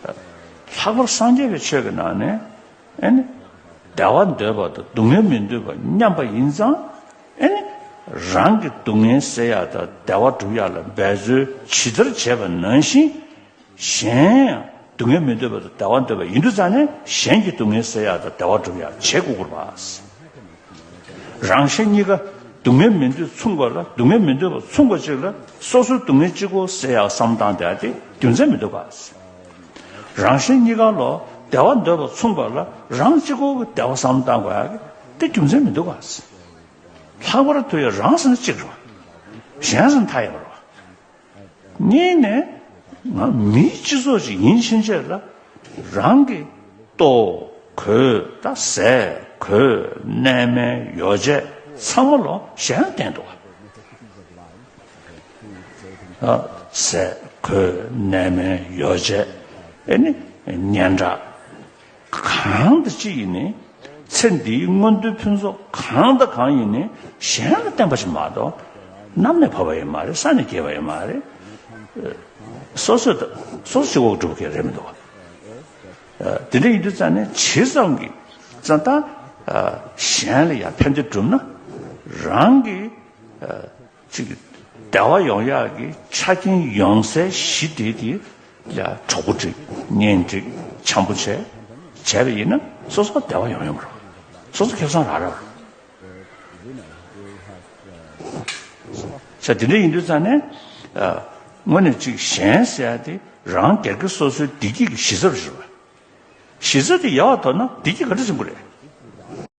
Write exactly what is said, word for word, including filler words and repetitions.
ལྷག་པར་སངས་རྒྱས་པའི་ཆོས་ཀྱི་ནང་ནས་ཨེ་ནི་བདེ་བ་འདོད་པ་དང་སྡུག་བསྔལ་མི་འདོད་པ་མཉམ་པ་ཡིན་ཙང་ཨེ་ནི་རང་གི་སྡུག་བསྔལ་སེལ་ཡག་དང་བདེ་བ་སྒྲུབ་ཡག་ལ་འབད་རྩོལ་ཇི་ལྟར་བྱས་པ་ནང་བཞིན། གཞན་ཡང་སྡུག་བསྔལ་མི་འདོད་པ་དང་བདེ་བ་འདོད་པ་ཡིན་དུས་ཙང་ནས་གཞན་གྱི་སྡུག་བསྔལ་སེལ་ཡག་དང་བདེ་བ་སྒྲུབ་ཡག་བྱེད་དགོས་པ། རང་གཞན་གཉིས་ཀ་སྡུག་བསྔལ་མི་འདོད་མཚུངས་པ་ལ་སྡུག་བསྔལ་མི་འདོད་པ་མཚུངས་པ་ཅིག་ལ་སོ་སོའི་སྡུག་བསྔལ་གཅིག་པོ་སེལ་ཡག་བསམ་བཏང་བསྡད་དེ་རྒྱུ་མཚན་མི་འདུག་ག་རང་གཞན་གཉིས་ཀ་ལོ་བདེ་བ་འདོད་པ་མཚུངས་པ་ལ་རང་གཅིག་པོ་གི་བདེ་བ་བསམ་བཏང་དགོས་ཡག་གི་དེ་རྒྱུ་མཚན་མི་འདུག་ག་ལྷག་པར་དུ་ཡང་རང་ཟེར་ན་གཅིག་རེད་བ། གཞན་ཟེར་ན་མཐའ་ཡས་པ་རེད་བ། གཉིས་ནས་ང་མིའི་སྤྱི་ཚོགས་ཤིག་ཡིན་ཕྱིན་ཆད་ལ་རང་གི་ལྟོ་གོས་དང་ཟས་གོས་གནས་མལ་ཡོ་བྱད་ཚང་མ་ལོ་གཞན་ལ་བརྟེན་འདུག་བ། ཟས་གོས་གནས་མལ་ཡོ་བྱད་ཨེ་ནི་སྙན་གྲགས། གང་དང་ཅི་ཡིན་ནི། ཚེ་འདིའི་མངོན་མཐོའི་ཕུན་ཚོགས་གང་དང་གང་ཡིན་ནི་གཞན་ལ་བརྟེན་པ་ཞིག་མ་གཏོགས་གནམ་ནས་བབས་པ་ཡང་མ་རེད། ས་ནས་སྐྱེས་པ་ཡང་མ་རེད། སོ་སོ་དང་སོ་སོ་གཅིག་པོ་གྲུབ་མཁན་རེད་མི་འདུག་བ། དེ་འདྲ་ཡིན་དུས་ཙང་ནས་ཇི་ཙམ་གྱིས་ཙང་ད་གཞན་ལ་ཡང་ཕན་བདེ་བསྒྲུབ་ན་རང་གི་གཅིག་བདེ་བ་ཡོང་ཡག་གི་ཆ་རྐྱེན་ཡོང་སའི་གཞི་དེ་དེ་ལ་གྲོགས་པོ་བསྒྲིགས་གཉེན་བསྒྲིགས་འཆམ་པོ་བྱས་བྱས་པ་ཡིན་ན་སོ་སོ་བདེ་བ་ཡོང་ཡོང་གི་རེད། སོ་སོ་ཁེ་བཟང་རག་རག་རེད། ས་དེ་འདྲ་ཡིན་དུས་ཙང་ནས་དངོས་གནས་གཅིག་གཞན་ཟེར་ཡག་དེ་རང་སྒེར་གྱི་སོ་སོའི་བདེ་སྐྱིད་ཀྱི་གཞི་རྩ་རེད་བ། གཞི་རྩ་དེ་ཡག་པ་དོར་ན་བདེ་སྐྱིད་ག་འདྲ་ཆེན་པོ་རེད།